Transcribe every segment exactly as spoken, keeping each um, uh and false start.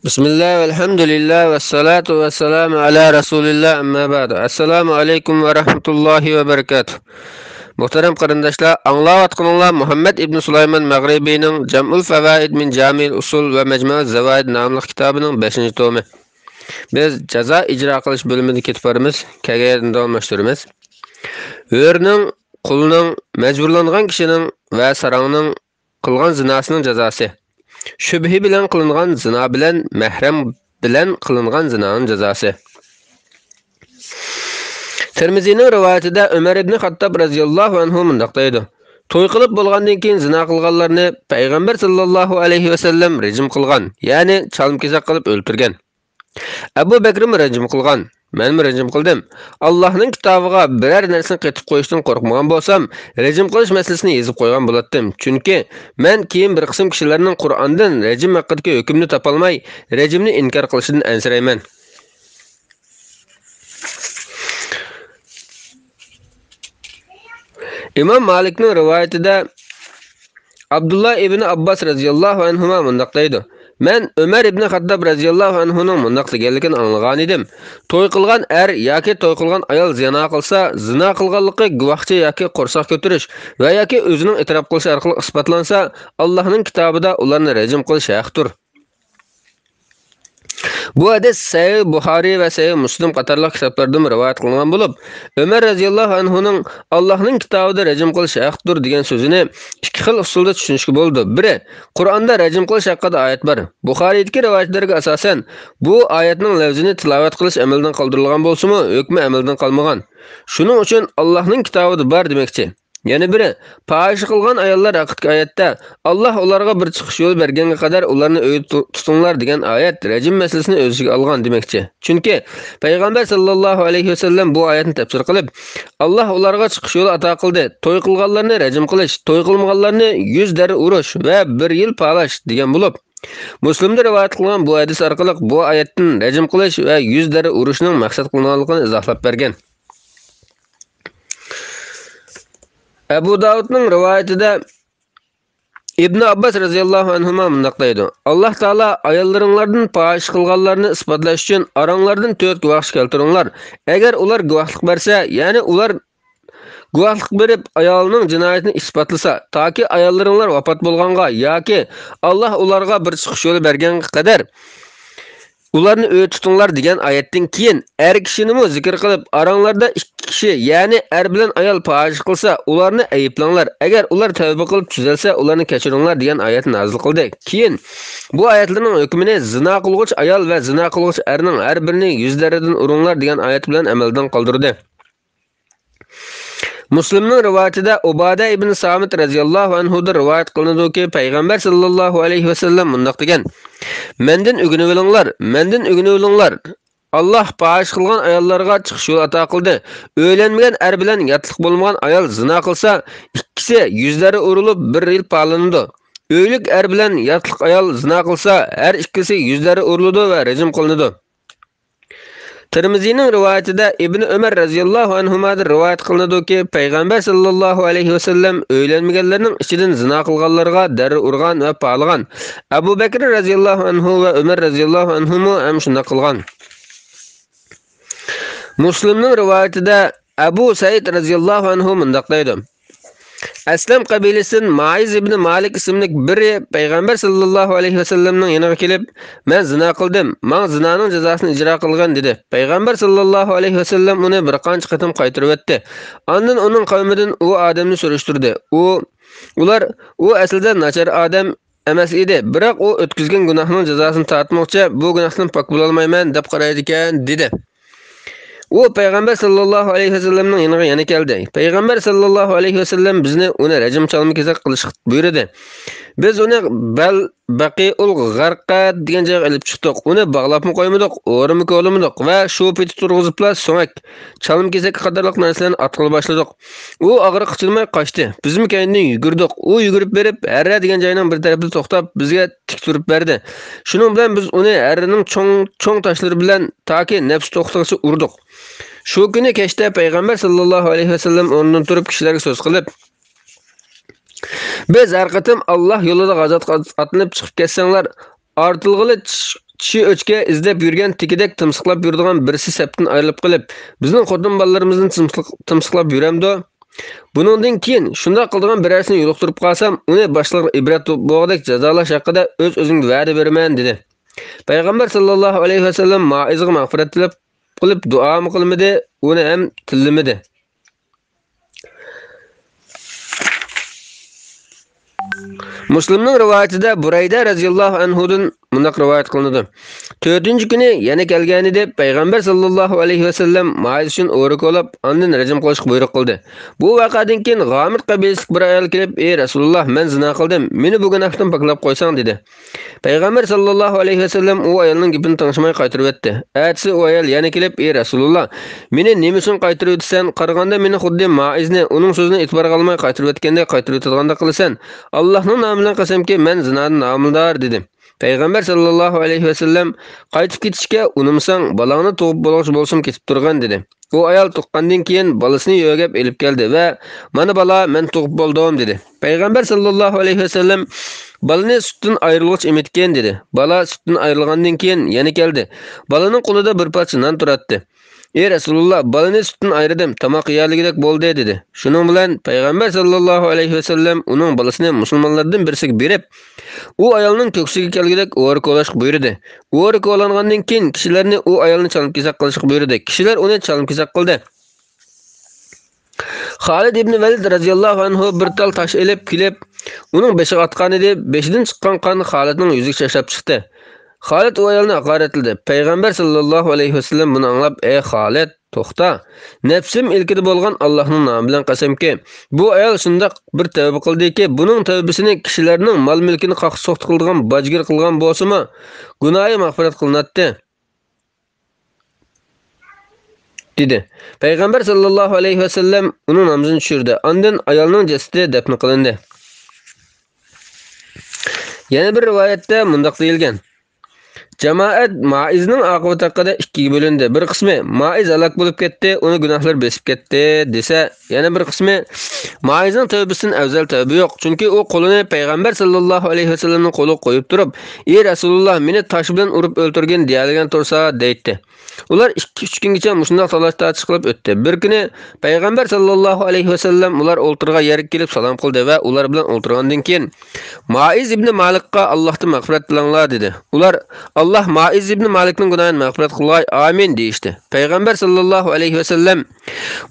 بسم الله والحمد لله والصلاة والسلام على رسول الله، أما بعد. السلام عليكم ورحمة الله وبركاته. مۇھتەرەم قېرىنداشلار، ئاڭلاۋاتقىنىڭلار مۇھەممەد ئىبن سۇلايمان مەغرىبىنىڭ جامئۇل فاۋائىد مىن جامىئىل ئۇسۇل ۋە مەجمۇئۇز زاۋائىد ناملىق كىتابىنىڭ بەشىنچى تومى. بىز جازا ئىجرا قىلىش بۆلۈمىدە كېتىپ بارىمىز. كەلگەن يەردىن داۋاملاشتۇرىمىز. ھۆرنىڭ، قۇلنىڭ، مەجبۇرلانغان كىشىنىڭ ۋە ساراڭنىڭ قىلغان زىناسىنىڭ جازاسى. شۈبھە بىلەن قىلىنغان زىنا بىلەن مەھرەم بىلەن قىلىنغان زىنانىڭ جازاسى. تىرمىزىنىڭ رىۋايىتىدە ئۆمەر ئىبنى خاتتاب رەزىياللاھۇ ئەنھۇ مۇنداق دەيدۇ: توي قىلىپ بولغاندىن كېيىن زىنا قىلغانلارنى پەيغەمبەر ساللاللاھۇ ئەلەيھى ۋەسەللەم رەجىم قىلغان، يەنى چالما-كېسەك قىلىپ ئۆلتۈرگەن. ئەبۇ بەكرىمۇ رەجىم قىلغان، مەنمۇ رەجىم قىلدىم. ئاللاھنىڭ كىتابىغا بىرەر نەرسىنى قېتىپ قويۇشتىن قورقمىغان بولسام، رەجىم قىلىش مەسىلىسىنى يېزىپ قويغان بولاتتىم. چۈنكى مەن كېيىن بىر قىسىم كىشىلەرنىڭ قۇرئاندىن رەجىم ھەققىدىكى ھۆكۈمنى تاپالماي، رەجىمنى ئىنكار قىلىشىدىن ئەنسىرەيمەن. ئىمام مالىكنىڭ رىۋايىتىدە ئابدۇللا ئىبنى ئابباس رەزىياللاھۇ ئەنھۇما مۇنداق دەيدۇ: مەن ئۆمەر ئىبنى خاتتاب رەزىياللاھۇ ئەنھۇنىڭ مۇنداق دېگەنلىكىنى ئاڭلىغانىدىم: توي قىلغان ئەر ياكى توي قىلغان ئايال زىنا قىلسا، زىنا قىلغانلىقى گۇۋاھچى ياكى قورساق كۆتۈرۈش ۋە ياكى ئۆزىنىڭ ئېتىراپ قىلىشى ئارقىلىق ئىسپاتلانسا، ئاللاھنىڭ كىتابىدا ئۇلارنى رەجىم قىلىش ھەقتۇر. بۇ ھەدىس سەھىھ بۇخارىي ۋە سەھىھ مۇسلىم قاتارلىق كىتابلاردىمۇ رىۋايەت قىلىنغان بولۇپ، ئۆمەر رەزىياللاھۇ ئەنھۇنىڭ «ئاللاھنىڭ كىتابىدا رەجىم قىلىش ھەقتۇر» دېگەن سۆزىنى ئىككى خىل ئۇسۇلدا چۈشىنىشكە بولىدۇ. بىرى، قۇرئاندا رەجىم قىلىش ھەققىدە ئايەت بار. بۇخارىيدىكى رىۋايەتلەرگە ئاساسەن، بۇ ئايەتنىڭ لەۋزىنى تىلاۋەت قىلىش ئەمەلدىن قالدۇرۇلغان بولسىمۇ، ھۆكمى ئەمەلدىن قالمىغان. شۇنىڭ ئۈچۈن «ئاللاھنىڭ كىتابىدا بار» دېمەكچى. يەنە بىرى، پاھىشە قىلغان ئاياللار ھەققىدىكى ئايەتتە، «ئاللاھ ئۇلارغا بىر چىقىش يولى بەرگەنگە قەدەر ئۇلارنى ئۆيدە تۇ-، تۇتۇڭلار» دېگەن ئايەت رەجىم مەسىلىسىنى ئۆز ئىچىگە ئالغان دېمەكچى. چۈنكى پەيغەمبەر ساللاللاھۇ ئەلەيھى ۋەسەللەم بۇ ئايەتنى تەپسىر قىلىپ، «ئاللاھ ئۇلارغا چىقىش يولى ئاتا قىلدى، توي قىلغانلارنى رەجىم قىلىش، توي قىلمىغانلارنى يۈز دەررە ئۇرۇش ۋە بىر يىل پالاش» دېگەن بولۇپ، مۇسلىمدا رىۋايەت قىلىنغان بۇ ھەدىس ئارقىلىق بۇ ئايەتتىن رەجىم قىلىش ۋە يۈز دەررە ئۇرۇشنىڭ مەقسەت قىلىنغانلىقىنى ئىزاھلاپ بەرگەن. ئەبۇ داۋۇدنىڭ رىۋايىتىدە ئىبن ئابباس رەزىياللاھۇ ئەنھۇما مۇنداق دەيدۇ: «ئاللاھ تائالا ئاياللىرىڭلاردىن پاھىشە قىلغانلارنى ئىسپاتلاش ئۈچۈن ئاراڭلاردىن تۆت گۇۋاھچى كەلتۈرۈڭلار. ئەگەر ئۇلار گۇۋاھلىق بەرسە، يەنى ئۇلار گۇۋاھلىق بېرىپ ئايالىنىڭ جىنايىتىنى ئىسپاتلىسا، تاكى ئاياللىرىڭلار ۋاپات بولغانغا ياكى ئاللاھ ئۇلارغا بىر چىقىش يولى بەرگەنگە قەدەر ئۇلارنى ئۆيدە تۇتۇڭلار» دېگەن ئايەتتىن كېيىن، ئەر كىشىنىمۇ زىكىر قىلىپ، «ئاراڭلاردا ئىككى كىشى، يەنى ئەر بىلەن ئايال پاھىشە قىلسا، ئۇلارنى ئەيىبلەڭلار. ئەگەر ئۇلار تەۋبە قىلىپ تۈزەلسە، ئۇلارنى كەچۈرۈڭلار» دېگەن ئايەت نازىل قىلدى. كېيىن بۇ ئايەتلەرنىڭ ھۆكمىنى «زىنا قىلغۇچى ئايال ۋە زىنا قىلغۇچى ئەرنىڭ ھەر بىرىنى يۈز دەررىدىن ئۇرۇڭلار» دېگەن ئايەت بىلەن ئەمەلدىن قالدۇردى. مۇسلىمنىڭ رىۋايىتىدە ئۇبادە ئىبن سامىت رەزىياللاھۇ ئەنھۇدىن رىۋايەت قىلىنىدۇكى، پەيغەمبەر ساللاللاھۇ ئەلەيھى ۋەسەللەم مۇنداق دېگەن: «مەندىن ئۆگىنىۋېلىڭلار، مەندىن ئۆگىنىۋېلىڭلار. ئاللاھ پاھىشە قىلغان ئاياللارغا چىقىش يولى ئاتا قىلدى. ئۆيلەنمىگەن ئەر بىلەن ياتلىق بولمىغان ئايال زىنا قىلسا، ئىككىسى يۈز دەررە ئۇرۇلۇپ، بىر يىل پالىنىدۇ. ئۆيلۈك ئەر بىلەن ياتلىق ئايال زىنا قىلسا، ھەر ئىككىسى يۈز دەررە ئۇرۇلىدۇ ۋە رەجىم قىلىنىدۇ.» تىرمىزىنىڭ رىۋايىتىدە ئىبنى ئۆمەر رەزىياللاھۇ ئەنھۇمادىن رىۋايەت قىلىنىدۇكى، پەيغەمبەر ساللاللاھۇ ئەلەيھى ۋەسەللەم ئۆيلەنمىگەنلەرنىڭ ئىچىدىن زىنا قىلغانلارغا دەررە ئۇرغان ۋە پالىغان. ئەبۇ بەكرى رەزىياللاھۇ ئەنھۇ ۋە ئۆمەر رەزىياللاھۇ ئەنھۇمۇ ھەم شۇنداق قىلغان. مۇسلىمنىڭ رىۋايىتىدە ئەبۇ سەئىد رەزىياللاھۇ ئەنھۇ مۇنداق دەيدۇ: ئەسلەم قەبىلىسىدىن مائىز ئىبنى مالىك ئىسىملىك بىرى پەيغەمبەر ساللاللاھۇ ئەلەيھى ۋەسەللەمنىڭ يېنىغا كېلىپ، «مەن زىنا قىلدىم، ماڭا زىنانىڭ جازاسىنى ئىجرا قىلغىن» دېدى. پەيغەمبەر ساللاللاھۇ ئەلەيھى ۋەسەللەم ئۇنى بىر قانچە قېتىم قايتۇرۇۋەتتى. ئاندىن ئۇنىڭ قەۋمىدىن ئۇ ئادەمنى سۈرۈشتۈردى. ئۇ، ئۇلار، «ئۇ ئەسلىدە ناچار ئادەم ئەمەس ئىدى، بىراق ئۇ ئۆتكۈزگەن گۇناھنىڭ جازاسىنى تارتمىغۇچە بۇ گۇناھتىن پاك بولالمايمەن» دەپ قارايدىكەن، دېدى. ئۇ پەيغەمبەر ساللاللاھۇ ئەلەيھى ۋەسەللەمنىڭ يېنىغا يەنە كەلدى. پەيغەمبەر ساللاللاھۇ ئەلەيھى ۋەسەللەم بىزنى ئۇنى رەجىم چالما-كېسەك قىلىشقا بۇيرۇدى. بىز ئۇنى بەل-، بەقىئۇل غەرقەد دېگەن جايغا ئېلىپ چىقتۇق. ئۇنى باغلاپمۇ قويمىدۇق، ئورىمۇ كولىمىدۇق ۋە شۇ پېتى تۇرغۇزۇپلا سۆڭەك، چالما-كېسەك قاتارلىق نەرسىلەرنى ئاتقىلى باشلىدۇق. ئۇ ئاغرىققا چىدىماي قاچتى. بىزمۇ كەينىدىن يۈگۈردۇق. ئۇ يۈگۈرۈپ بېرىپ، ھەررە دېگەن جاينىڭ بىر تەرىپىدە توختاپ، بىزگە تىك تۇرۇپ بەردى. شۇنىڭ بىلەن بىز ئۇنى ھەررىنىڭ چوڭ، چوڭ تاشلىرى بىلەن تاكى نەپسى توختىغىچە ئۇردۇق. شۇ كۈنى كەچتە پەيغەمبەر ساللاللاھۇ ئەلەيھى ۋەسەللەم ئورنىدىن تۇرۇپ، كىشىلەرگە سۆز قىلىپ، «بىز ھەر قېتىم ئاللاھ يولىدا غازاتقا ئاتلىنىپ چىقىپ كەتسەڭلار، ئارتىلغىلى چىش-، چىشى ئۆچكە ئىزدەپ يۈرگەن تېكىدەك تىمسىقلاپ يۈرىدىغان بىرسى سەپتىن ئايرىلىپ قېلىپ، بىزنىڭ خوتۇن بالىلىرىمىزنى تىمسىق-، تىمسىقلاپ يۈرەمدۇ؟ بۇنىڭدىن كېيىن شۇنداق قىلىدىغان بىرەرسىنى يولۇقتۇرۇپ قالسام، ئۇنى باشقىلارغا ئىبرەت بولغۇدەك جازالاش ھەققىدە ئۆز-ئۆزۈمگە ۋەدە بېرىمەن، دېدى. پەيغەمبەر ساللاللاھۇ ئەلەيھى ۋەسەللەم مائىزغا مەغپىرەت تىلەپ قىلىپ دۇئامۇ قىلمىدى، ئۇنى ھەم تىللىمىدى. مۇسلىمنىڭ رىۋايىتىدە بۇرەيدە رەزىياللاھۇ ئەنھۇدىن مۇنداق رىۋايەت قىلىنىدۇ. تۆتىنچى كۈنى يەنە كەلگەنىدى، پەيغەمبەر ساللاللاھۇ ئەلەيھى ۋەسەللەم مائىز ئۈچۈن ئورا كولاپ، ئاندىن رەجىم قىلىشقا بۇيرۇق قىلدى. بۇ ۋەقەدىن كېيىن غامىد قەبىلىسىدىكى بىر ئايال كېلىپ، ئى رەسۇلۇللاھ، مەن زىنا قىلدىم، مېنى بۇ گۇناھتىن پاكلاپ قويساڭ، دېدى. پەيغەمبەر ساللاللاھۇ ئەلەيھى ۋەسەللەم ئۇ ئايالنىڭ گېپىنى تىڭشىماي قايتۇرۇۋەتتى. ئەتىسى ئۇ ئايال يەنە كېلىپ، ئى رەسۇلۇللاھ، مېنى نېمە ئۈچۈن قايتۇرۇۋېتىسەن؟ قارىغاندا مېنى خۇددى مائىزنى، ئۇنىڭ سۆزىنى ئېتىبارغا ئالماي قايتۇرۇۋەتكەندەك قايتۇرۇۋېتىدىغاندەك قىلىسەن. ئاللاھنىڭ نامى بىلەن قەسەمكى، مەن زىنادىن ھامىلىدار، دېدى. پەيغەمبەر ساللاللاھۇ ئەلەيھى ۋەسەللەم، قايتىپ كېتىشكە ئۇنىمىساڭ، بالاڭنى تۇغۇپ بولغۇچە بولسىمۇ كېتىپ تۇرغىن، دېدى. ئۇ ئايال تۇغقاندىن كېيىن بالىسىنى يۆگەپ ئېلىپ كەلدى ۋە، مانا بالا، مەن تۇغۇپ بولدۇم، دېدى. پەيغەمبەر ساللاللاھۇ ئەلەيھى ۋەسەللەم، بالىنى سۈتتىن ئايرىلغۇچە ئېمىتكىن، دېدى. بالا سۈتتىن ئايرىلغاندىن كېيىن يەنە كەلدى. بالىنىڭ قولىدا بىر پارچە نان تۇراتتى. ئى رەسۇلۇللاھ، بالىنى سۈتتىن ئايرىدىم، تاماق يېيەلىگۈدەك بولدى، دېدى. شۇنىڭ بىلەن پەيغەمبەر ساللاللاھۇ ئەلەيھى ۋەسەللەم ئۇنىڭ بالىسىنى مۇسۇلمانلاردىن بىرسىگە بېرىپ، ئۇ ئايالنىڭ كۆكسىگە كەلگۈدەك ئورا كولاشقا بۇيرۇدى. ئورا كولانغاندىن كېيىن كىشىلەرنى ئۇ ئايالنى چالما-كېسەك قىلىشقا بۇيرۇدى. كىشىلەر ئۇنى چالما-كېسەك قىلدى. خالىد ئىبنى ۋەلىد رەزىياللاھۇ ئەنھۇ بىر تال تاش ئېلىپ كېلىپ، ئۇنىڭ بېشىغا ئاتقانىدى، بېشىدىن چىققان قان خالىدنىڭ يۈزىگە چاچراپ چىقتى. خالىد ئۇ ئايالنى ھاقارەتلىدى. پەيغەمبەر ساللاللاھۇ ئەلەيھى ۋەسەللەم بۇنى ئاڭلاپ، ئەي خالىد، توختا، نەپسىم ئىلكىدە بولغان ئاللاھنىڭ نامى بىلەن قەسەمكى، بۇ ئايال شۇنداق بىر تەۋبە قىلدىكى، بۇنىڭ تەۋبىسىنى كىشىلەرنىڭ مال-مۈلكىنى قاقا-سوقا قىلىدىغان باجگىر قىلغان بولسىمۇ، گۇناھى مەغپىرەت قىلىناتتى. دېدى. پەيغەمبەر ساللاللاھۇ ئەلەيھى ۋەسەللەم ئۇنىڭ نامىزىنى چۈشۈردى. ئاندىن ئايالنىڭ جەسىتى دەپنە قىلىندى. يەنە بىر رىۋايەتتە مۇنداق دېيىلگەن: جامائەت مائىزنىڭ ئاقىۋىتى ھەققىدە ئىككىگە بۆلۈندى. بىر قىسمى، مائىز ھالاك بولۇپ كەتتى، ئۇنى گۇناھلىرى بېسىپ كەتتى، دېسە، يەنە بىر قىسمى، مائىزنىڭ تەۋبىسىدىن ئەۋزەل تەۋبە يوق، چۈنكى ئۇ قولىنى پەيغەمبەر ساللاللاھۇ ئەلەيھى ۋەسەللەمنىڭ قولىغا قويۇپ تۇرۇپ، ئى رەسۇلۇللاھ، مېنى تاش بىلەن ئۇرۇپ ئۆلتۈرگىن، دېيەلىگەن تۇرسا، دەيتتى. ئۇلار ئىككى-ئۈچ كۈنگىچە مۇشۇنداق تالاش-تارتىش قىلىپ ئۆتتى. بىر كۈنى پەيغەمبەر ساللاللاھۇ ئەلەيھى ۋەسەللەم ئۇلار ئولتۇرغان يەرگە كېلىپ سالام قىلدى ۋە ئۇلار بىلەن ئولتۇرغاندىن كېيىن، مائىز ئىبنى مالىكقا ئاللاھتىن مەغپىرەت تىلەڭلار، دېدى. ئۇلار، ئاللاھ مائىز ئىبنى مالىكنىڭ گۇناھىنى مەغپىرەت قىلغاي، ئامىن، دېيىشتى. پەيغەمبەر ساللاللاھۇ ئەلەيھى ۋەسەللەم،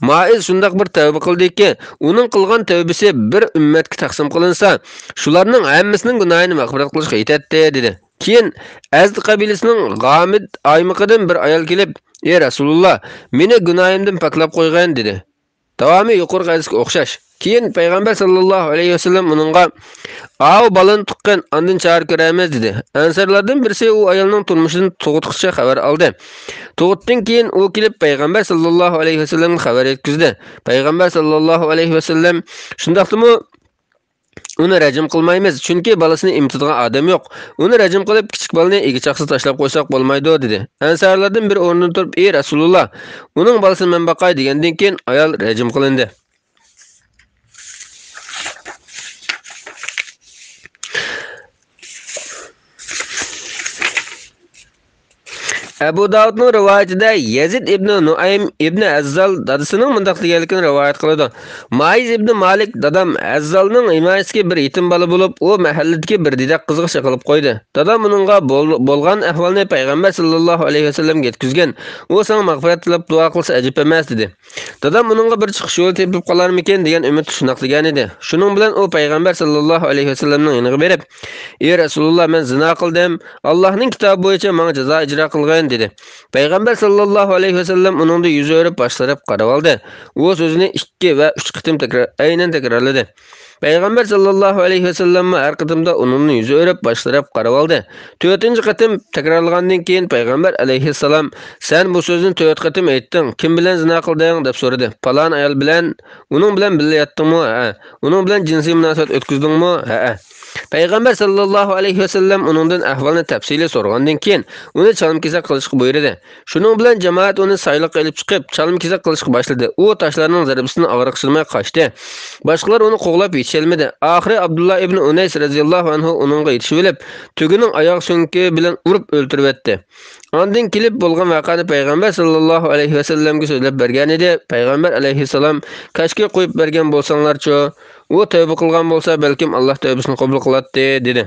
مائىز شۇنداق بىر تەۋبە قىلدىكى، ئۇنىڭ قىلغان تەۋبىسى بىر ئۈممەتكە تەقسىم قىلىنسا، شۇلارنىڭ ھەممىسىنىڭ گۇناھىنى مەغپىرەت قىلىشقا يېتەتتى، دېدى. كېيىن ئەزدى قەبىلىسىنىڭ غامىد ئايمىقىدىن بىر ئايال كېلىپ، ئى رەسۇلۇللاھ، مېنى گۇناھىمدىن پاكلاپ قويغىن، دېدى. داۋامى يۇقىرىقى ھەدىسكە ئوخشاش. كېيىن پەيغەمبەر ساللاللاھۇ ئەلەيھى ۋەسەللەم ئۇنىڭغا، ئاۋۇ بالىنى تۇغقىن، ئاندىن چارە كۆرەرمىز، دېدى. ئەنسارلاردىن بىرسى ئۇ ئايالنىڭ تۇرمۇشىدىن تۇغۇتقىچە خەۋەر ئالدى. تۇغۇتتىن كېيىن ئۇ كېلىپ پەيغەمبەر ساللاللاھۇ ئەلەيھى ۋەسەللەمگە خەۋەر يەتكۈزدى. پەيغەمبەر ساللاللاھۇ ئەلەيھى ۋەسەللەم، شۇنداقتىمۇ ئۇنى رەجىم قىلمايمىز، چۈنكى بالىسىنى ئېمىتىدىغان ئادەم يوق. ئۇنى رەجىم قىلىپ، كىچىك بالىنى ئىگە-چاقىسىز تاشلاپ قويساق بولمايدۇ، دېدى. ئەنسارلاردىن بىرى ئورنىدىن تۇرۇپ، ئى رەسۇلۇللاھ، ئۇنىڭ بالىسىنى مەن باقاي، دېگەندىن كېيىن ئايال رەجىم قىلىندى. ئەبۇ داۋۇدنىڭ رىۋايىتىدە يەزىد ئىبنى نۇئەيم ئىبنى ھەززال دادىسىنىڭ مۇنداق دېگەنلىكىنى رىۋايەت قىلىدۇ. مائىز ئىبنى مالىك، دادام ھەززالنىڭ ھىمايىسىدىكى بىر يېتىم بالا بولۇپ، ئۇ مەھەللىدىكى بىر دېدەك قىزغا چېقىلىپ قويدى. دادام ئۇنىڭغا بول-، بولغان ئەھۋالنى پەيغەمبەر ساللاللاھۇ ئەلەيھى ۋەسەللەمگە يەتكۈزگەن، ئۇ ساڭا مەغپىرەت تىلەپ دۇئا قىلسا ئەجەب ئەمەس، دېدى. دادام ئۇنىڭغا بىر چىقىش يولى تېپىپ قالارمىكىن دېگەن ئۈمىدتە شۇنداق دېگەنىدى. شۇنىڭ بىلەن ئۇ پەيغەمبەر ساللاللاھۇ ئەلەيھى ۋەسەللەمنىڭ يېنىغا بېرىپ، ئى رەسۇلۇللاھ، مەن زىنا قىلدىم، ئاللاھنىڭ كىتابى بويىچە ماڭا جازا ئىجرا قىلغىن، دېدى. پەيغەمبەر ساللاللاھۇ ئەلەيھى ۋەسەللەم ئۇنىڭدىن يۈز ئۆرۈپ، باشقا تەرەپكە قارىۋالدى. ئۇ سۆزىنى ئىككى ۋە ئۈچ قېتىم تەكرار، ئەينەن تەكرارلىدى. پەيغەمبەر ساللاللاھۇ ئەلەيھى ۋەسەللەممۇ ھەر قېتىمدا ئۇنىڭدىن يۈز ئۆرۈپ، باشقا تەرەپكە قارىۋالدى. تۆتىنچى قېتىم تەكرارلىغاندىن كېيىن پەيغەمبەر ئەلەيھىسسالام، سەن بۇ سۆزنى تۆت قېتىم ئېيتتىڭ، كىم بىلەن زىنا قىلدىڭ؟ دەپ سورىدى. پالان ئايال بىلەن. ئۇنىڭ بىلەن بىللە ياتتىڭمۇ؟ ھەئە. ئۇنىڭ بىلەن جىنسىي مۇناسىۋەت ئۆتكۈزدۈڭمۇ؟ ھەئە. پەيغەمبەر ساللاللاھۇ ئەلەيھى ۋەسەللەم ئۇنىڭدىن ئەھۋالنى تەپسىلىي سورىغاندىن كېيىن، ئۇنى چالما-كېسەك قىلىشقا بۇيرۇدى. شۇنىڭ بىلەن جامائەت ئۇنى سايلىققا ئېلىپ چىقىپ، چالما-كېسەك قىلىشقا باشلىدى. ئۇ تاشلارنىڭ زەربىسىدىن ئاغرىق چىدىماي قاچتى. باشقىلار ئۇنى قوغلاپ يېتىشەلمىدى. ئاخىرى ئابدۇللا ئىبنى ئۇنەيس رەزىياللاھۇ ئەنھۇ ئۇنىڭغا يېتىشىۋېلىپ، تۆگىنىڭ ئاياغ سۆڭىكى بىلەن ئۇرۇپ ئۆلتۈرۈۋەتتى. ئاندىن كېلىپ بولغان ۋەقەنى پەيغەمبەر ساللاللاھۇ ئەلەيھى ۋەسەللەمگە سۆزلەپ بەرگەنىدى. پەيغەمبەر ئەلەيھىسسالام، كاشكى قويۇپ بەرگەن بولساڭلارچۇ؟ ئۇ تەۋبە قىلغان بولسا، بەلكىم ئاللا تەۋبىسىنى قوبۇل قىلاتتى، دېدى.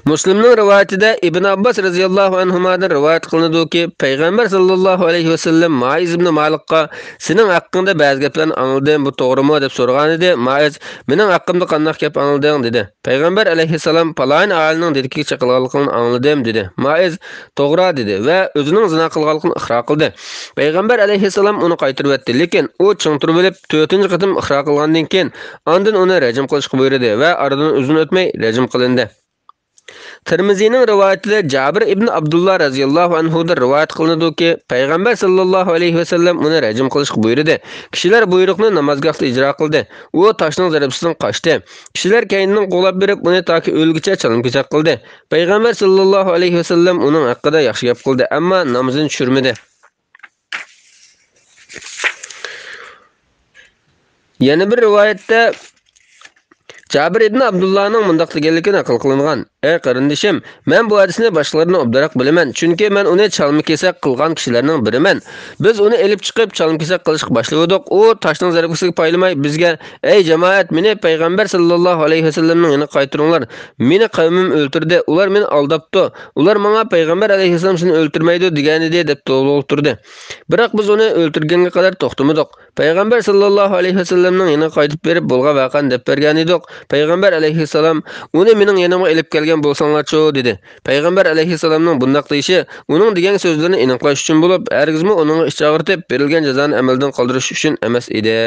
مۇسلىمنىڭ رىۋايىتىدە ئىبن ئابباس رەزىياللاھۇ ئەنھۇمادىن رىۋايەت قىلىنىدۇكى، پەيغەمبەر ساللاللاھۇ ئەلەيھى ۋەسەللەم مائىز ئىبنى مالىكقا، سېنىڭ ھەققىڭدە بەزى گەپلەرنى ئاڭلىدىم، بۇ توغرىمۇ؟ دەپ سورىغانىدى. مائىز، مېنىڭ ھەققىمدە قانداق گەپ ئاڭلىدىڭ؟ دېدى. پەيغەمبەر ئەلەيھىسسالام، پالايىن ئائىلىنىڭ دېدىكىگە چېقىلغانلىقىڭنى ئاڭلىدىم، دېدى. مائىز، توغرا، دېدى ۋە ئۆزىنىڭ زىنا قىلغانلىقىنى ئىقرار قىلدى. پەيغەمبەر ئەلەيھىسسالام ئۇنى قايتۇرۇۋەتتى، لېكىن ئۇ چىڭ تۇرۇۋېلىپ، تۆتىنچى قېتىم ئىقرار قىلغاندىن كېيىن، ئاندىن ئۇنى رەجىم قىلىشقا بۇيرۇدى ۋە ئارىدىن ئۇزۇن ئۆتمەي رەجىم قىلىندى. تىرمىزىنىڭ رىۋايىتىدە جابىر ئىبن ئابدۇللا رەزىياللاھۇ ئەنھۇدىن رىۋايەت قىلىنىدۇكى، پەيغەمبەر ساللاللاھۇ ئەلەيھى ۋەسەللەم ئۇنى رەجىم قىلىشقا بۇيرۇدى. كىشىلەر بۇيرۇقنى نامازگاھتا ئىجرا قىلدى. ئۇ تاشنىڭ زەربىسىدىن قاچتى. كىشىلەر كەينىدىن قوغلاپ بېرىپ، ئۇنى تاكى ئۆلگۈچە چالما-كېسەك قىلدى. پەيغەمبەر ساللاللاھۇ ئەلەيھى ۋەسەللەم ئۇنىڭ ھەققىدە ياخشى گەپ قىلدى، ئەمما نامىزىنى چۈشۈرمىدى. يەنە بىر رىۋايەتتە جابىر ئىبن ئابدۇللانىڭ مۇنداق دېگەنلىكى نەقىل قىلىنغان: ئەي قېرىندىشىم، مەن بۇ ھەدىسنى باشقىلاردىن ئوبدانراق بىلىمەن، چۈنكى مەن ئۇنى چالما-كېسەك قىلغان كىشىلەرنىڭ بىرىمەن. بىز ئۇنى ئېلىپ چىقىپ چالما-كېسەك قىلىشقا باشلىۋىدۇق. ئۇ تاشنىڭ زەربىسىگە پايلىماي بىزگە، ئەي جامائەت، مېنى پەيغەمبەر ساللاللاھۇ ئەلەيھى ۋەسەللەمنىڭ يېنىغا قايتۇرۇڭلار، مېنى قەۋمىم ئۆلتۈردى، ئۇلار مېنى ئالداپتۇ، ئۇلار ماڭا پەيغەمبەر ئەلەيھىسسالام سېنى ئۆلتۈرمەيدۇ دېگەنىدى، دەپ توۋلىغىلى تۇردى. بىراق بىز ئۇنى ئۆلتۈرگەنگە قەدەر توختىمىدۇق. پەيغەمبەر ساللاللاھۇ ئەلەيھى ۋەسەللەمنىڭ يېنىغا قايتىپ بېرىپ بولغان ۋەقەنى دەپ بەرگەنىدۇق. پەيغەمبەر ئەلەيھىسسالام، ئۇنى مېنىڭ يېنىمغا ئېلىپ كەلگەن بولساڭلارچۇ، دېدى. پەيغەمبەر ئەلەيھىسسالامنىڭ بۇنداق دېيىشى ئۇنىڭ دېگەن سۆزلىرىنى ئېنىقلاش ئۈچۈن بولۇپ، ھەرگىزمۇ ئۇنىڭغا ئىچ ئاغرىتىپ، بېرىلگەن جازانى ئەمەلدىن قالدۇرۇش ئۈچۈن ئەمەس ئىدى.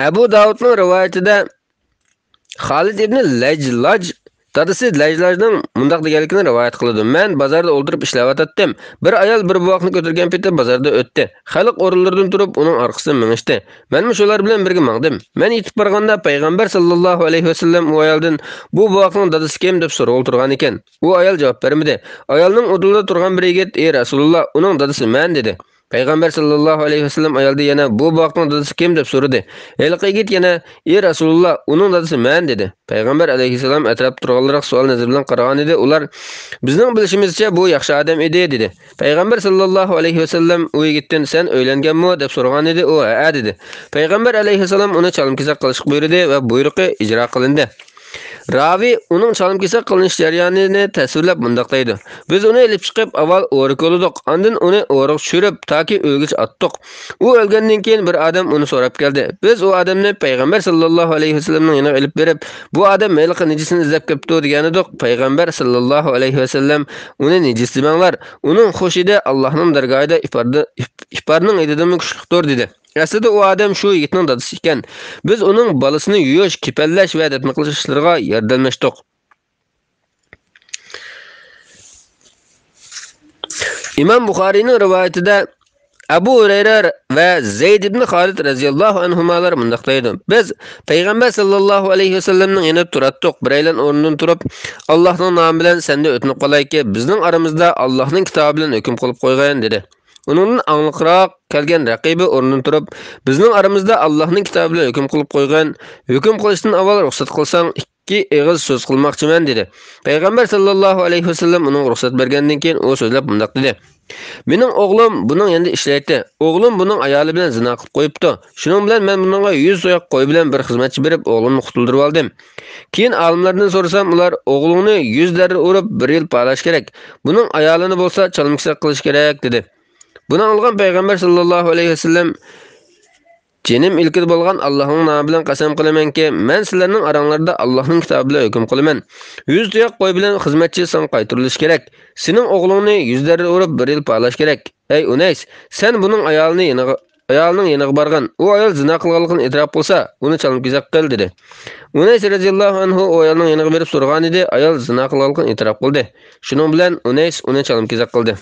ئەبۇ داۋۇدنىڭ رىۋايىتىدە خالىد ئىبنى لەجلاج، دادىسى لەجلاجنىڭ مۇنداق دېگەنلىكىنى رىۋايەت قىلىدۇ: مەن بازاردا ئولتۇرۇپ ئىشلەۋاتاتتىم. بىر ئايال بىر بوۋاقنى كۆتۈرگەن پېتى بازاردا ئۆتتى. خەلق ئورۇنلىرىدىن تۇرۇپ ئۇنىڭ ئارقىسىدىن مېڭىشتى. مەنمۇ شۇلار بىلەن بىرگە ماڭدىم. مەن يېتىپ بارغاندا پەيغەمبەر ساللاللاھۇ ئەلەيھى ۋەسەللەم ئۇ ئايالدىن، بۇ بوۋاقنىڭ دادىسى كىم؟ دەپ سورىغىلى تۇرغانىكەن. ئۇ ئايال جاۋاب بەرمىدى. ئايالنىڭ ئۇدۇلىدا تۇرغان بىر يىگىت، ئى رەسۇلۇللا، ئۇنىڭ دادىسى مەن، دېدى. پەيغەمبەر ساللاللاھۇ ئەلەيھى ۋەسەللەم ئايالدىن يەنە، بۇ بوۋاقنىڭ دادىسى كىم؟ دەپ سورىدى. ھېلىقى يىگىت يەنە، ئى رەسۇلۇللا، ئۇنىڭ دادىسى مەن، دېدى. پەيغەمبەر ئەلەيھىسسالام ئەتراپتا تۇرغانلارغا سوئال نەزىرى بىلەن قارىغانىدى، ئۇلار، بىزنىڭ بىلىشىمىزچە بۇ ياخشى ئادەم ئىدى، دېدى. پەيغەمبەر ساللاللاھۇ ئەلەيھى ۋەسەللەم ئۇ يىگىتتىن، سەن ئۆيلەنگەنمۇ؟ دەپ سورىغانىدى، ئۇ، ھەئە، دېدى. پەيغەمبەر ئەلەيھىسسالام ئۇنى چالما-كېسەك قىلىشقا بۇيرۇدى ۋە بۇيرۇقى ئىجرا قىلىندى. راۋى ئۇنىڭ چالما-كېسەك قىلىنىش جەريانىنى تەسۋىرلەپ مۇنداق دەيدۇ: بىز ئۇنى ئېلىپ چىقىپ، ئاۋۋال ئورا كولىدۇق، ئاندىن ئۇنى ئورىغا چۈشۈرۈپ، تاكى ئۆلگۈچە ئاتتۇق. ئۇ ئۆلگەندىن كېيىن بىر ئادەم ئۇنى سوراپ كەلدى. بىز ئۇ ئادەمنى پەيغەمبەر ساللاللاھۇ ئەلەيھى ۋەسەللەمنىڭ يېنىغا ئېلىپ بېرىپ، بۇ ئادەم ھېلىقى نىجىسنى ئىزدەپ كەپتۇ، دېگەنىدۇق. پەيغەمبەر ساللاللاھۇ ئەلەيھى ۋەسەللەم، ئۇنى نىجىس دېمەڭلار، ئۇنىڭ خۇش ھىدى ئاللاھنىڭ دەرگاھىدا ئىپاردا-، ئىپ-، ئىپارنىڭ ھىدىدىنمۇ كۈچلۈكتۇر، دېدى. ئەسلىدە ئۇ ئادەم شۇ يىگىتنىڭ دادىسى ئىكەن. بىز ئۇنىڭ بالىسىنى يۇيۇش، كېپەنلەش ۋە دەپنە قىلىش ئىشلىرىغا ياردەملەشتۇق. ئىمام بۇخارىينىڭ رىۋايىتىدە ئەبۇ ھۇرەيرە ۋە زەيد ئىبن خالىد رەزىياللاھۇ ئەنھۇمالار مۇنداق دەيدۇ: بىز پەيغەمبەر ساللاللاھۇ ئەلەيھى ۋەسەللەمنىڭ يېنىدا تۇراتتۇق. بىرەيلەن ئورنىدىن تۇرۇپ، ئاللاھنىڭ نامى بىلەن سەندىن ئۆتۈنۈپ قالايكى، بىزنىڭ ئارىمىزدا ئاللاھنىڭ كىتابى بىلەن ھۆكۈم قىلىپ قويغىن، دېدى. ئۇنىڭدىن ئاڭلىقراق كەلگەن رەقىبى ئورنىدىن تۇرۇپ، بىزنىڭ ئارىمىزدا ئاللاھنىڭ كىتابى بىلەن ھۆكۈم قىلىپ قويغىن، ھۆكۈم قىلىشتىن ئاۋۋال رۇخسەت قىلساڭ، ئىككى ئېغىز سۆز قىلماقچىمەن، دېدى. پەيغەمبەر ساللاللاھۇ ئەلەيھى ۋەسەللەم ئۇنىڭغا رۇخسەت بەرگەندىن كېيىن، ئۇ سۆزلەپ مۇنداق دېدى: مېنىڭ ئوغلۇم بۇنىڭ يېنىدا ئىشلەيتتى. ئوغلۇم بۇنىڭ ئايالى بىلەن زىنا قىلىپ قويۇپتۇ. شۇنىڭ بىلەن مەن بۇنىڭغا يۈز تۇياق قوي بىلەن بىر خىزمەتچى بېرىپ، ئوغلۇمنى قۇتۇلدۇرۇۋالدىم. كېيىن ئالىملاردىن سورىسام، ئۇلار، ئوغلۇڭنى يۈز دەررە ئۇرۇپ، بىر يىل پالاش كېرەك. بۇنىڭ ئايالىنى بولسا چالما-كېسەك قىلىش كېرەك، دېدى. بۇنى ئاڭلىغان پەيغەمبەر ساللاللاھۇ ئەلەيھى ۋەسەللەم، جېنىم ئىلكىدە بولغان ئاللاھنىڭ نامى بىلەن قەسەم قىلىمەنكى، مەن سىلەرنىڭ ئاراڭلاردا ئاللاھنىڭ كىتابى بىلەن ھۆكۈم قىلىمەن. يۈز تۇياق قوي بىلەن خىزمەتچى ساڭا قايتۇرۇلۇشى كېرەك. سېنىڭ ئوغلۇڭنى يۈز دەررە ئۇرۇپ، بىر يىل پالاش كېرەك. ئەي ئۇنەيس، سەن بۇنىڭ ئايالىنى يېنىغا، ئايالىنىڭ يېنىغا بارغىن. ئۇ ئايال زىنا قىلغانلىقىنى ئېتىراپ قىلسا، ئۇنى چالما-كېسەك قىل، دېدى. ئۇنەيس رەزىياللاھۇ ئەنھۇ ئۇ ئايالنىڭ يېنىغا بېرىپ سورىغانىدى، ئايال زىنا قىلغانلىقىنى ئېتىراپ قىلدى. شۇنىڭ بىلەن ئۇنەيس ئۇنى چالما-كېسەك قىلدى.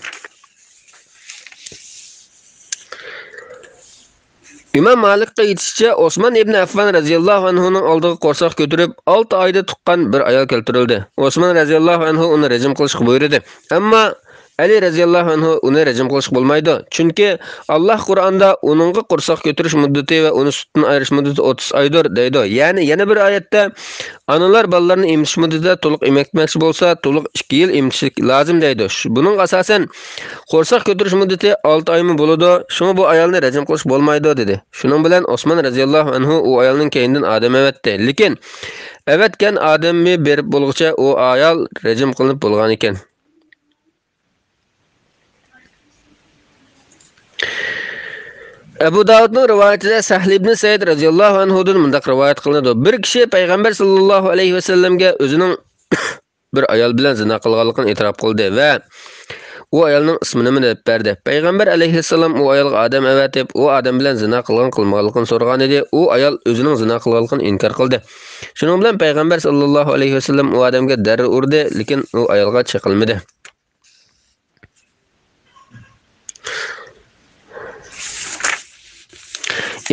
ئىمام مالىكقا ئېيتىشىچە، ئوسمان ئىبن ئەففان رەزىياللاھۇ ئەنھۇنىڭ ئالدىغا قورساق كۆتۈرۈپ، ئالتە ئايدا تۇغقان بىر ئايال كەلتۈرۈلدى. ئوسمان رەزىياللاھۇ ئەنھۇ ئۇنى رەجىم قىلىشقا بۇيرۇدى. ئەمما ئەلى رەزىياللاھۇ ئەنھۇ ئۇنى رەجىم قىلىشقا بولمايدۇ. چۈنكى ئاللاھ قۇرئاندا ئۇنىڭغا قورساق كۆتۈرۈش مۇددىتى ۋە ئۇنى سۈتتىن ئايرىش مۇددىتى ئوتتۇز ئايدۇر، دەيدۇ. يەنى يەنە بىر ئايەتتە، ئانىلار بالىلارنى ئېمىتىش مۇددىتىدە تولۇق ئېمىتمەكچى بولسا، تولۇق ئىككى يىل ئېمىتىش لازىم، دەيدۇ. شۇ، بۇنىڭغا ئاساسەن، قورساق كۆتۈرۈش مۇددىتى ئالتە ئايمۇ بولىدۇ، شۇڭا بۇ ئايالنى رەجىم قىلىش بولمايدۇ، دېدى. شۇنىڭ بىلەن ئوسمان رەزىياللاھۇ ئەنھۇ ئۇ ئايالنىڭ كەينىدىن ئادەم ئەۋەتتى. لېكىن ئەۋەتكەن ئادىمى بېرىپ بولغۇچە ئۇ ئايال رەجىم قىلىنىپ بولغانىكەن. ئەبۇ داۋۇدنىڭ رىۋايىتىدە سەھل ئىبنى سەئىد رەزىياللاھۇ ئەنھۇدىن مۇنداق رىۋايەت قىلىنىدۇ: بىر كىشى پەيغەمبەر ساللاللاھۇ ئەلەيھى ۋەسەللەمگە ئۆزىنىڭ بىر ئايال بىلەن زىنا قىلغانلىقىنى ئېتىراپ قىلدى ۋە ئۇ ئايالنىڭ ئىسمىنىمۇ دەپ بەردى. پەيغەمبەر ئەلەيھىسسالام ئۇ ئايالغا ئادەم ئەۋەتىپ، ئۇ ئادەم بىلەن زىنا قىلغان قىلمىغانلىقىنى سورىغانىدى. ئۇ ئايال ئۆزىنىڭ زىنا قىلغانلىقىنى ئىنكار قىلدى. شۇنىڭ بىلەن پەيغەمبەر ساللاللاھۇ ئەلەيھى ۋەسەللەم ئۇ ئادەمگە دەررە ئۇردى، لېكىن ئۇ ئايالغا چېقىلمىدى.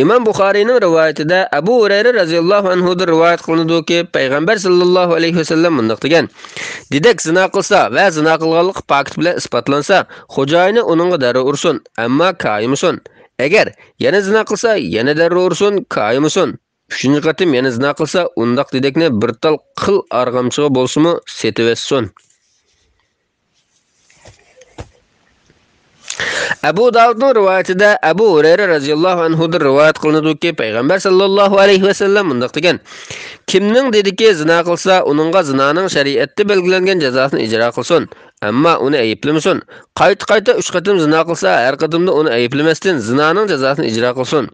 ئىمام بۇخارىينىڭ رىۋايىتىدە ئەبۇ ھۇرەيرە رەزىياللاھۇ ئەنھۇدىن رىۋايەت قىلىنىدۇكى، پەيغەمبەر ساللاللاھۇ ئەلەيھى ۋەسەللەم مۇنداق دېگەن: دېدەك زىنا قىلسا ۋە زىنا قىلغانلىقى پاكىت بىلەن ئىسپاتلانسا، خوجايىنى ئۇنىڭغا دەررە ئۇرسۇن، ئەمما كايىمىسۇن. ئەگەر يەنە زىنا قىلسا، يەنە دەررە ئۇرسۇن، كايىمىسۇن. ئۈچىنچى قېتىم يەنە زىنا قىلسا، ئۇنداق دېدەكنى بىر تال قىل ئارغامچىغا بولسىمۇ سېتىۋەتسۇن. ئەبۇ داۋۇدنىڭ رىۋايىتىدە ئەبۇ ھۇرەيرە رەزىياللاھۇ ئەنھۇدىن رىۋايەت قىلىنىدۇكى، پەيغەمبەر ساللاللاھۇ ئەلەيھى ۋەسەللەم مۇنداق دېگەن: كىمنىڭ دېدىكى زىنا قىلسا، ئۇنىڭغا زىنانىڭ شەرىئەتتە بەلگىلەنگەن جازاسىنى ئىجرا قىلسۇن، ئەمما ئۇنى ئەيىبلىمىسۇن. قايتا-قايتا ئۈچ قېتىم زىنا قىلسا، ھەر قېتىمدا ئۇنى ئەيىبلىمەستىن، زىنانىڭ جازاسىنى ئىجرا قىلسۇن.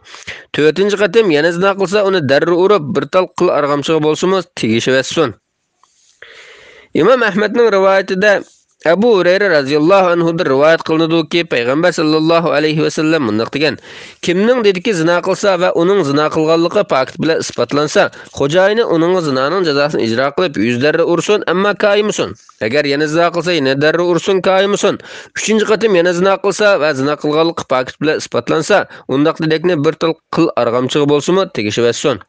تۆتىنچى قېتىم يەنە زىنا قىلسا، ئۇنى دەررە ئۇرۇپ، بىر تال قىل ئارغامچىغا بولسىمۇ تېگىشىۋەتسۇن. ئىمام ئەھمەدنىڭ رىۋايىتىدە ئەبۇ ھۇرەيرە رەزىياللاھۇ ئەنھۇدىن رىۋايەت قىلىنىدۇكى، پەيغەمبەر ساللاللاھۇ ئەلەيھى ۋەسەللەم مۇنداق دېگەن: كىمنىڭ دېدىكى زىنا قىلسا ۋە ئۇنىڭ زىنا قىلغانلىقى پاكىت بىلەن ئىسپاتلانسا، خوجايىنى ئۇنىڭغا زىنانىڭ جازاسىنى ئىجرا قىلىپ، يۈز دەررە ئۇرسۇن، ئەمما كايىمىسۇن. ئەگەر يەنە زىنا قىلسا، يەنە دەررە ئۇرسۇن، كايىمىسۇن. ئۈچىنچى قېتىم يەنە زىنا قىلسا ۋە زىنا قىلغانلىقى پاكىت بىلەن ئىسپاتلانسا، ئۇنداق دېدەكنى بىر تال قىل ئارغامچىغا بولسىمۇ تېگىشىۋەتسۇن.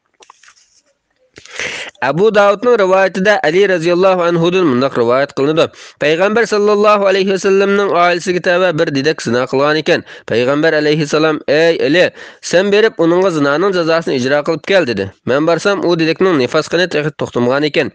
ئەبۇ داۋۇدنىڭ رىۋايىتىدە ئەلى رەزىياللاھۇ ئەنھۇدىن مۇنداق رىۋايەت قىلىنىدۇ: پەيغەمبەر ساللاللاھۇ ئەلەيھى ۋەسەللەمنىڭ ئائىلىسىگە تەۋە بىر دېدەك زىنا قىلغانىكەن. پەيغەمبەر ئەلەيھىسسالام: ئەي ئەلى، سەن بېرىپ ئۇنىڭغا زىنانىڭ جازاسىنى ئىجرا قىلىپ كەل، دېدى. مەن بارسام، ئۇ دېدەكنىڭ نىفاس قېنى تېخى توختىمىغانىكەن.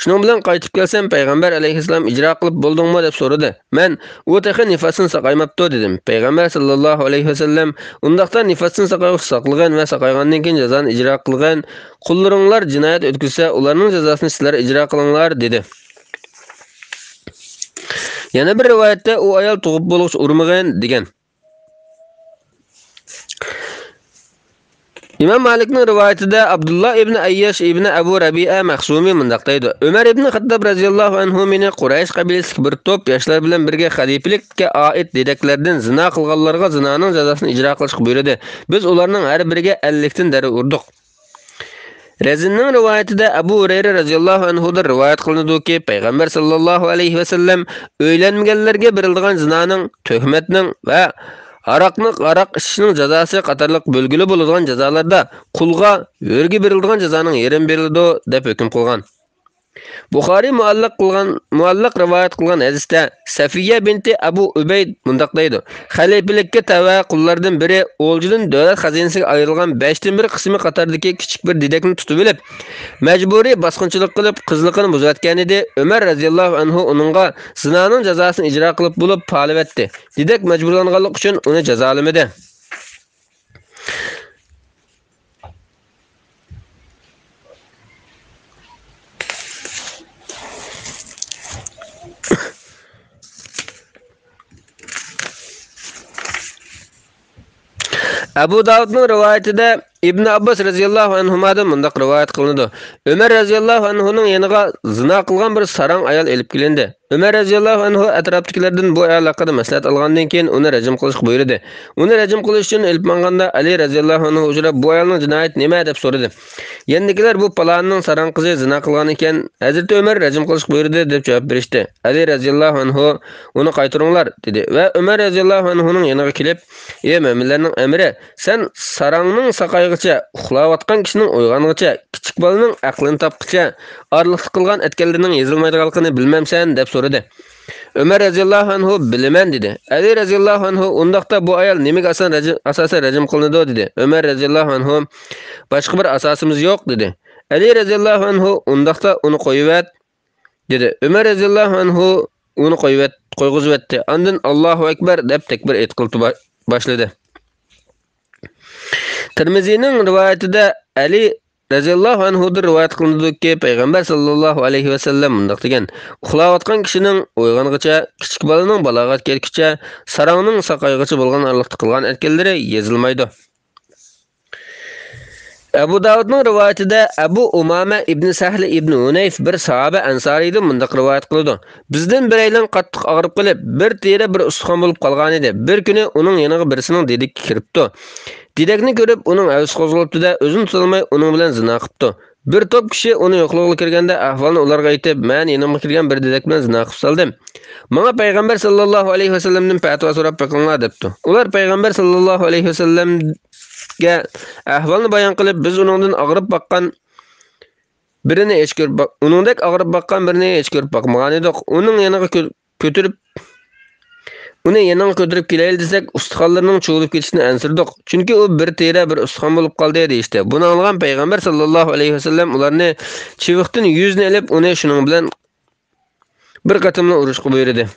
شۇنىڭ بىلەن قايتىپ كەلسەم، پەيغەمبەر ئەلەيھىسسالام: ئىجرا قىلىپ بولدۇڭمۇ؟ دەپ سورىدى. مەن: ئۇ تېخى نىفاستىن ساقايماپتۇ، دېدىم. پەيغەمبەر ساللاللاھۇ ئەلەيھى ۋەسەللەم: ئۇنداقتا نىفاستىن ساقايغۇچە ساقلىغىن ۋە ساقايغاندىن كېيىن جازانى ئىجرا قىلغىن، قۇللىرىڭلار جىنايەت ئۆتكۈزسە، ئۇلارنىڭ جازاسىنى سىلەر ئىجرا قىلىڭلار، دېدى. يەنە بىر رىۋايەتتە: ئۇ ئايال تۇغۇپ بولغۇچە ئۇرمىغىن، دېگەن. ئىمام مالىكنىڭ رىۋايىتىدە ئابدۇللا ئىبنى ئەيياش ئىبنى ئەبۇ رەبىئە مەخزۇمى مۇنداق دەيدۇ: ئۆمەر ئىبنى خەتتاب رەزىياللاھۇ ئەنھۇ مېنى قۇرەيش قەبىلىسىدىكى بىر توپ ياشلار بىلەن بىرگە خەلىپىلىككە ئائىت دېدەكلەردىن زىنا قىلغانلارغا زىنانىڭ جازاسىنى ئىجرا قىلىشقا بۇيرۇدى. بىز ئۇلارنىڭ ھەر بىرىگە ئەللىكتىن دەررە ئۇردۇق. رەزىننىڭ رىۋايىتىدە ئەبۇ ھۇرەيرە رەزىياللاھۇ ئەنھۇدىن رىۋايەت قىلىنىدۇكى، پەيغەمبەر ساللاللاھۇ ئەلەيھى ۋەسەللەم ئۆيلەنمىگەنلەرگە بېرىلىدىغان زىنانىڭ، تۆھمەتنىڭ ۋە ھاراقنى، ھاراق ئىچىشنىڭ جازاسى قاتارلىق بۆلگىلى بولىدىغان جازالاردا قۇلغا، ھۆرگە بېرىلىدىغان جازانىڭ يېرىمى بېرىلىدۇ، دەپ ھۆكۈم قىلغان. بۇخارىي مۇئەللەق قىلغان، مۇئەللەق رىۋايەت قىلغان ھەدىستە سەفىيە بىنتى ئەبۇ ئۈبەيد مۇنداق دەيدۇ: خەلىپىلىككە تەۋە قۇللاردىن بىرى ئولجىدىن دۆلەت خەزىنىسىگە ئايرىلغان بەشتىن بىر قىسمى قاتارىدىكى كىچىك بىر دېدەكنى تۇتۇۋېلىپ، مەجبۇرىي باسقۇنچىلىق قىلىپ، قىزلىقىنى بۇزۇۋەتكەنىدى. ئۆمەر رەزىياللاھۇ ئەنھۇ ئۇنىڭغا زىنانىڭ جازاسىنى ئىجرا قىلىپ بولۇپ پالىۋەتتى. دېدەك مەجبۇرلانغانلىقى ئۈچۈن ئۇنى جازالىمىدى. ئەبۇ داۋۇدنىڭ رىۋايىتىدە ئىبن ئابباس رەزىياللاھۇ ئەنھۇمادىن مۇنداق رىۋايەت قىلىنىدۇ: ئۆمەر رەزىياللاھۇ ئەنھۇنىڭ يېنىغا زىنا قىلغان بىر ساراڭ ئايال ئېلىپ كېلىندى. ئۆمەر رەزىياللاھۇ ئەنھۇ ئەتراپتىكىلەردىن بۇ ئايال ھەققىدە مەسلىھەت ئالغاندىن كېيىن، ئۇنى رەجىم قىلىشقا بۇيرۇدى. ئۇنى رەجىم قىلىش ئۈچۈن ئېلىپ ماڭغاندا، ئەلى رەزىياللاھۇ ئەنھۇ ئۇچراپ، بۇ ئايالنىڭ جىنايىتى نېمە؟ دەپ سورىدى. يەنىدىكىلەر، بۇ پالانىنىڭ ساراڭ قىزى زىنا قىلغان ئىكەن، ھەزرىتى ئۆمەر رەجىم قىلىشقا بۇيرۇدى، دەپ جاۋاب بېرىشتى. ئەلى رەزىياللاھۇ ئەنھۇ، ئۇنى قايتۇرۇڭلار، دېدى ۋە ئۆمەر رەزىياللاھۇ ئەنھۇنىڭ يېنىغا كېلىپ، ئى مۆمىنلەرنىڭ ئەمىرى، سەن ساراڭنىڭ ساقايغىچە، ئۇخلاۋاتقان كىشىنىڭ ئويغانغىچە، كىچىك بالىنىڭ ئەقلىنى تاپقىچە، ئارىلىقتا قىلغان ئەتكەنلىرىنىڭ يېزىلمايدىغانلىقىنى بىلمەمسەن؟ دەپ سورىدى. ئۆمەر رەزىياللاھۇ ئەنھۇ، بىلىمەن، دېدى. ئەلى رەزىياللاھۇ ئەنھۇ، ئۇنداقتا بۇ ئايال نېمىگە ئاسان رەجىم، ئاساسەن رەجىم قىلىنىدۇ؟ دېدى. ئۆمەر رەزىياللاھۇ ئەنھۇ، باشقا بىر ئاساسىمىز يوق، دېدى. ئەلى رەزىياللاھۇ ئەنھۇ، ئۇنداقتا ئۇنى قويۇۋەت، دېدى. ئۆمەر رەزىياللاھۇ ئەنھۇ ئۇنى قويۇۋەت-، قويغۇزۇۋەتتى. ئاندىن «ئاللاھۇ ئەكبەر» دەپ تەكبىر ئېيتقىلى با-، باشلىدى. تىرمىزىنىڭ رىۋايىتىدە ئەلى رەزىياللاھۇ ئەنھۇدىن رىۋايەت قىلىنىدۇكى، پەيغەمبەر ساللاللاھۇ ئەلەيھى ۋەسەللەم مۇنداق دېگەن: «ئۇخلاۋاتقان كىشىنىڭ ئويغانغىچە، كىچىك بالىنىڭ بالاغەتكە يەتكۈچە، ساراڭنىڭ ساقايغىچە بولغان ئارىلىقتا قىلغان ئەتكەنلىرى يېزىلمايدۇ.» ئەبۇ داۋۇدنىڭ رىۋايىتىدە ئەبۇ ئۇمامە ئىبنى سەھلى ئىبنى ھۇنەيف بىر ساھابە ئەنسارىيدىن مۇنداق رىۋايەت قىلىدۇ: بىزدىن بىرەيلەن قاتتىق ئاغرىپ قېلىپ، بىر تېرە، بىر ئۇستىخان بولۇپ قالغانىدى. بىر كۈنى ئۇنىڭ يېنىغا بىرسىنىڭ دېدىكى كىرىپتۇ. دېدەكنى كۆرۈپ، ئۇنىڭ ھەۋىسى قوزغىلىپتۇ-دە، ئۆزىنى تۇتالماي ئۇنىڭ بىلەن زىنا قىپتۇ. بىر توپ كىشى ئۇنى يوقلىغىلى كىرگەندە، ئەھۋالنى ئۇلارغا ئېيتىپ، مەن يېنىمغا كىرگەن بىر دېدەك بىلەن زىنا قىپ سالدىم. ماڭا پەيغەمبەر ساللاللاھۇ ئەلەيھى ۋەسەللەمدىن پەتىۋا سوراپ بېقىڭلار، دەپتۇ. ئۇلار پەيغەمبەر ساللاللاھۇ ئەلەيھى ۋەسەللەمگە ئەھۋالنى بايان قىلىپ، بىز ئۇنىڭدىن ئاغرىپ باققان بىرىنى ھېچ كۆرۈپ باق-، ئۇنىڭدەك ئاغرىپ باققان بىرىنى ھېچ كۆرۈپ باقمىغانىدۇق. ئۇنىڭ يېنىغا كۆ-، كۆتۈرۈپ، ئۇنى يېنىڭغا كۆتۈرۈپ كېلەيلى دېسەك، ئۇستىخانلىرىنىڭ چۇۋۇلۇپ كېتىشىدىن ئەنسىرىدۇق. چۈنكى ئۇ بىر تېرە، بىر ئۇستىخان بولۇپ قالدى، دېيىشتى. بۇنى ئاڭلىغان پەيغەمبەر ساللاللاھۇ ئەلەيھى ۋەسەللەم ئۇلارنى چىۋىقتىن يۈزنى ئېلىپ، ئۇنى شۇنىڭ بىلەن بىر قېتىملا ئۇرۇشقا بۇيرۇدى.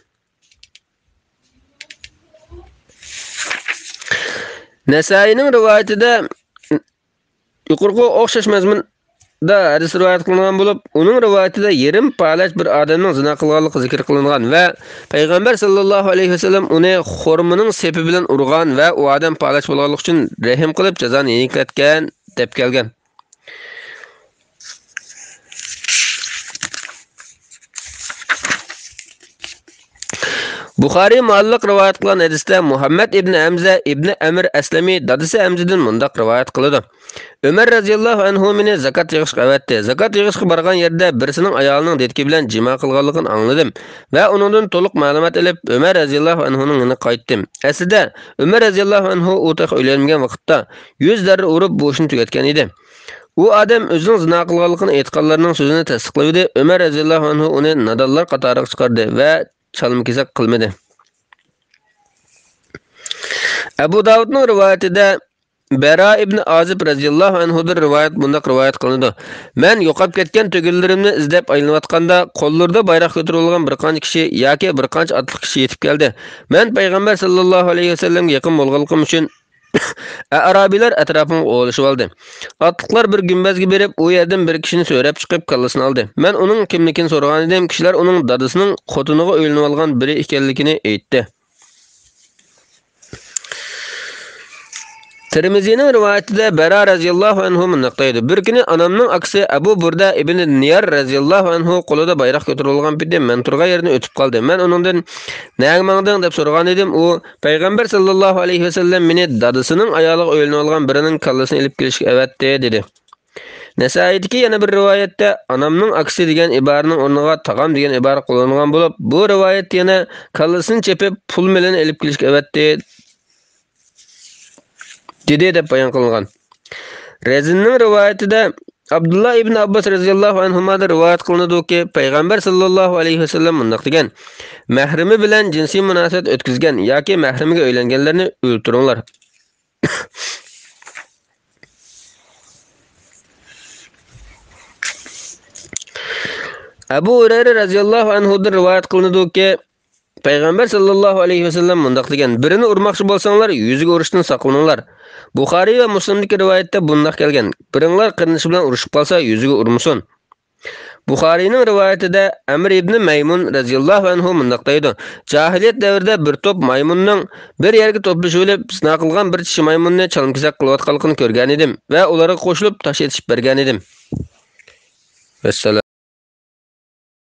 نەسائىينىڭ رىۋايىتىدە يۇقىرىقىغا ئوخشاش مەزمۇندا ھەدىس رىۋايەت قىلىنغان بولۇپ، ئۇنىڭ رىۋايىتىدە يېرىم پالەچ بىر ئادەمنىڭ زىنا قىلغانلىقى زىكىر قىلىنغان ۋە پەيغەمبەر ساللاللاھۇ ئەلەيھى ۋەسەللەم ئۇنى خورمىنىڭ سېپى بىلەن ئۇرغان ۋە ئۇ ئادەم پالەچ بولغانلىقى ئۈچۈن رەھىم قىلىپ جازانى يېنىكلەتكەن، دەپ كەلگەن. بۇخارىي مۇئەللەق رىۋايەت قىلغان ھەدىستە مۇھەممەد ئىبنى ھەمزە ئىبنى ئەمىر ئەسلەمى دادىسى ھەمزىدىن مۇنداق رىۋايەت قىلىدۇ: ئۆمەر رەزىياللاھۇ ئەنھۇ مېنى زاكات يىغىشقا ئەۋەتتى. زاكات يىغىشقا بارغان يەردە بىرسىنىڭ ئايالىنىڭ دېدىكى بىلەن جىما قىلغانلىقىنى ئاڭلىدىم ۋە ئۇنىڭدىن تولۇق مەلۇمات ئېلىپ، ئۆمەر رەزىياللاھۇ ئەنھۇنىڭ يېنىغا قايتتىم. ئەسلىدە، ئۆمەر رەزىياللاھۇ ئەنھۇ ئۇ تېخى ئۆيلەنمىگەن ۋاقىتتا يۈز دەررە ئۇرۇپ، بۇ ئىشنى تۈگەتكەن ئىدى. ئۇ ئادەم ئۆزىنىڭ زىنا قىلغانلىقىنى ئېيتقانلارنىڭ سۆزىنى تەستىقلىۋىدى. ئۆمەر رەزىياللاھۇ ئەنھۇ ئۇنى نادانلار قاتارىغا چىقاردى ۋە چالما-كېسەك قىلمىدى. ئەبۇ داۋۇدنىڭ رىۋايىتىدە بەرا ئىبنى ئازىب رەزىياللاھۇ ئەنھۇدىن رىۋايەت، مۇنداق رىۋايەت قىلىنىدۇ: مەن يوقاپ كەتكەن تۈگۈنلىرىمنى ئىزدەپ ئايلىنىۋاتقاندا، قوللىرىدا بايراق كۆتۈرۈپ ئالغان بىر قانچە كىشى ياكى بىر قانچە ئاتلىق كىشى يېتىپ كەلدى. مەن پەيغەمبەر ساللاللاھۇ ئەلەيھى ۋەسەللەمگە يېقىن بولغانلىقىم ئۈچۈن، ئەئرابىيلار ئەتراپىمغا ئولىشىۋالدى. ئاتلىقلار بىر گۈمبەزگە بېرىپ، ئۇ يەردىن بىر كىشىنى سۆرەپ چىقىپ، كاللىسىنى ئالدى. مەن ئۇنىڭ كىملىكىنى سورىغانىدىم، كىشىلەر ئۇنىڭ دادىسىنىڭ خوتۇنىغا ئۆيلىنىۋالغان بىرى ئىكەنلىكىنى ئېيتتى. تىرمىزىنىڭ رىۋايىتىدە بەرا رەزىياللاھۇ ئەنھۇ مۇنداق دەيدۇ: بىر كۈنى ئانامنىڭ ئاكىسى ئەبۇ بۇردە ئىبنى نىيار رەزىياللاھۇ ئەنھۇ قولىدا بايراق كۆتۈرۈۋالغان پېتى مەن تۇرغان يەردىن ئۆتۈپ قالدى. مەن ئۇنىڭدىن: «نەگە ماڭدىڭ؟» دەپ سورىغانىدىم. ئۇ: «پەيغەمبەر ساللاللاھۇ ئەلەيھى ۋەسەللەم مېنى دادىسىنىڭ ئايالىغا ئۆيلىنىۋالغان بىرىنىڭ كاللىسىنى ئېلىپ كېلىشكە ئەۋەتتى» دېدى. نەسائىيدىكى يەنە بىر رىۋايەتتە «ئانامنىڭ ئاكىسى» دېگەن ئىبارىنىڭ ئورنىغا «تاغام» دېگەن ئىبارە قوللانغان بولۇپ، بۇ رىۋايەتتە يەنە «كاللىسىنى چېپىپ، پۇل مېلىنى ئېلىپ كېلىشكە ئەۋەتتى» دېدى، دەپ بايان قىلىنغان. رەزىننىڭ رىۋايىتىدە ئابدۇللا ئىبن ئابباس رەزىياللاھۇ ئەنھۇمادىن رىۋايەت قىلىنىدۇكى، پەيغەمبەر ساللاللاھۇ ئەلەيھى ۋەسەللەم مۇنداق دېگەن: «مەھرىمى بىلەن جىنسىي مۇناسىۋەت ئۆتكۈزگەن ياكى مەھرىمىگە ئۆيلەنگەنلەرنى ئۆلتۈرۈڭلار.» ئەبۇ ھۇرەيرە رەزىياللاھۇ ئەنھۇدىن رىۋايەت قىلىنىدۇكى، پەيغەمبەر ساللاللاھۇ ئەلەيھى ۋەسەللەم مۇنداق دېگەن: «بىرىنى ئۇرماقچى بولساڭلار، يۈزىگە ئۇرۇشتىن ساقلىنىڭلار.» بۇخارىي ۋە مۇسلىمدىكى رىۋايەتتە بۇنداق كەلگەن: «بىرىڭلار قېرىندىشى بىلەن ئۇرۇشۇپ قالسا، يۈزىگە ئۇرمىسۇن.» بۇخارىينىڭ رىۋايىتىدە ئەمر ئىبنى مەيمۇن رەزىياللاھۇ ئەنھۇ مۇنداق دەيدۇ: «جاھىلىيەت دەۋرىدە بىر توپ مايمۇننىڭ بىر يەرگە توپلىشىۋېلىپ، زىنا قىلغان بىر چىشى مايمۇننى چالما-كېسەك قىلىۋاتقانلىقىنى كۆرگەنىدىم ۋە ئۇلارغا قوشۇلۇپ تاش ئېتىشىپ بەرگەنىدىم.» ۋەسسالام.